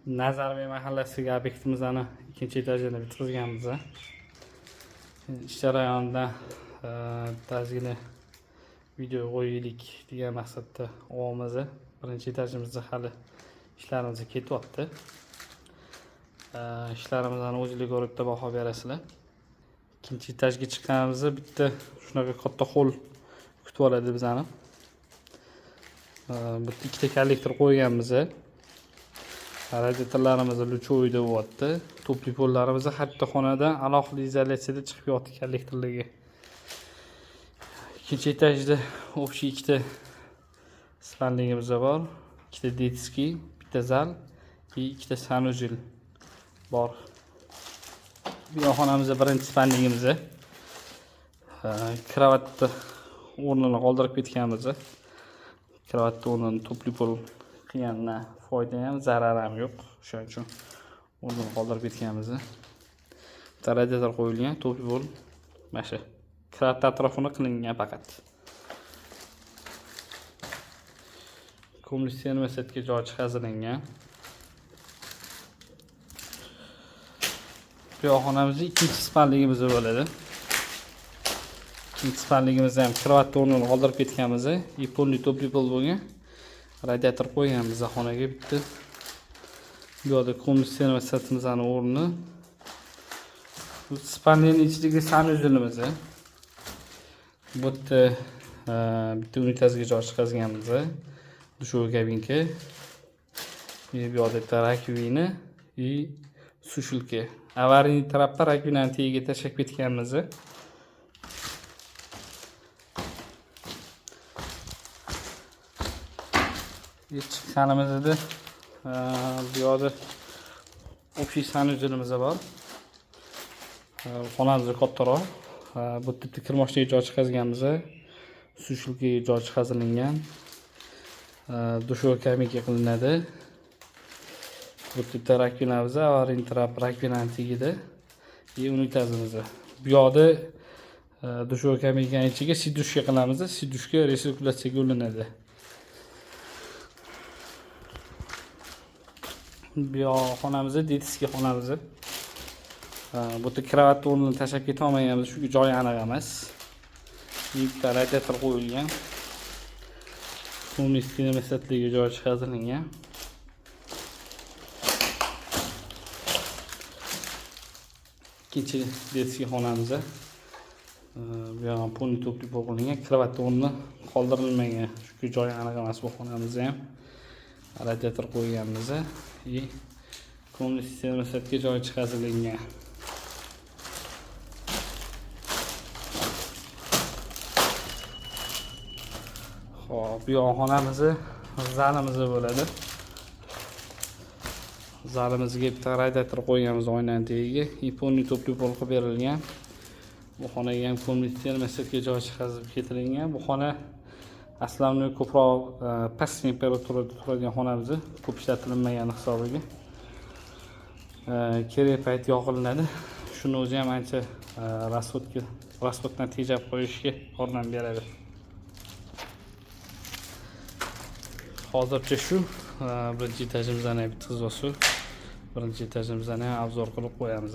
Nazarbek mahallasidagi obyektimizni ikkinchi etajini bitkazganmiz. Ish jarayonida bittagina video qo'yaylik degan maqsadda olamiz. Birinchi etajimizda hali ishlarimiz ketyapti. Ishlarimizni o'zinglar ko'rib baho berasizlar. Ikkinchi etajga chiqqanimizda bitta shunaqa katta hol kutib oladi bizani. Bu ikkita kollektor qo'yganmiz. Radiatorlarimiz luchoyda bo'lyapti. Topli pollarimiz har bitta xonada alohida izolyatsiyada chiqib yotdi kollektorlarga. Ikkinchi etajda общий ikkita spanligimiz bor. Ikkita detskiy, bitta zal и ikkita sanuzel bor. Bu yoq xonamizda birinchi spanligimiz. Kravatni o'rnini qoldirib ketganmiz. Kravatni o'rnini topli pol qilgandan foyda ham, zarar ham yo'q. O'shaning uchun o'rnini qoldirib ketganmiz. Bitta radiator qo'yilgan, topli pol mana shu kravat atrofini qilingan faqat. Komli termosetga joy chiqazilingan. Bu yoq xonamizda ikkinchi spanligimiz bo'ladi. Ikkinchi spanligimizda ham kravatni o'rnini qoldirib ketganmiz. И polni topli pol bo'lgan. Radiator qo'yganmiz xonaga bitta. Bu yoqda komli termostatimizni o'rni. Bu spanlikning ichidagi sanuzelimiz. Bu yerda bitta unitazga joy chiqazganmiz. Dushovой kabinka. И bu yoqda bitta rakovina и сушилка. Avariy tarafda rakovinani tagiga tashlab ketganmiz. Chiqqanimizda bu yoqda общий sanuzelimiz bor. Xonamiz kattaroq. Bu yerda bitta kirmoshnaga joy chiqazganmiz. Сушилка ga joy chiqazilingan. Dushovой kabinka qilinadi. Bu yerda bitta rakovinamiz, avariy taraf rakovinani tagida и unitazimiz. Bu yoqda dushovой kabinkani ichiga sidushka qilamiz. Sidushka resirkulyatsiyaga ulanadi. Bu yoq xonamiz, detskiy xonamiz. Bu yerda kravatni o'rnini tashlab keta olmaganmiz, chunki joyi aniq emas. Bitta radiator qo'yilgan. Suvni termostatliga joy chiqazilingan. Ikkinchi detskiy xonamiz. Bu yoq ham polni to'pli pol qilingan, kravatni o'rni qoldirilmagan, chunki joyi aniq emas bu xonamizda ham. Radiator qo'yganmiz и komli termostatga joy chiqazilingan. Xo'p, bu yoq xonamiz zalimiz bo'ladi. Zalimizga bitta radiator qo'yganmiz oynani tagiga. И polni to'pli pol qilib berilgan. Bu xonaga ham komli termostatga joy chiqazib ketilgan. Bu xona aslamni ko'proq past temperaturada turadigan xonamiz, ko'p ishlatilmagan hisobiga. Kerak payt yoqilinadi. Shuni o'zi ham ancha rasxoddan tejab qo'yishga yordam beradi. Hozircha shu birinchi etajimizni ham bitkazib, birinchi etajimizni ham obzor qilib qo'yamiz.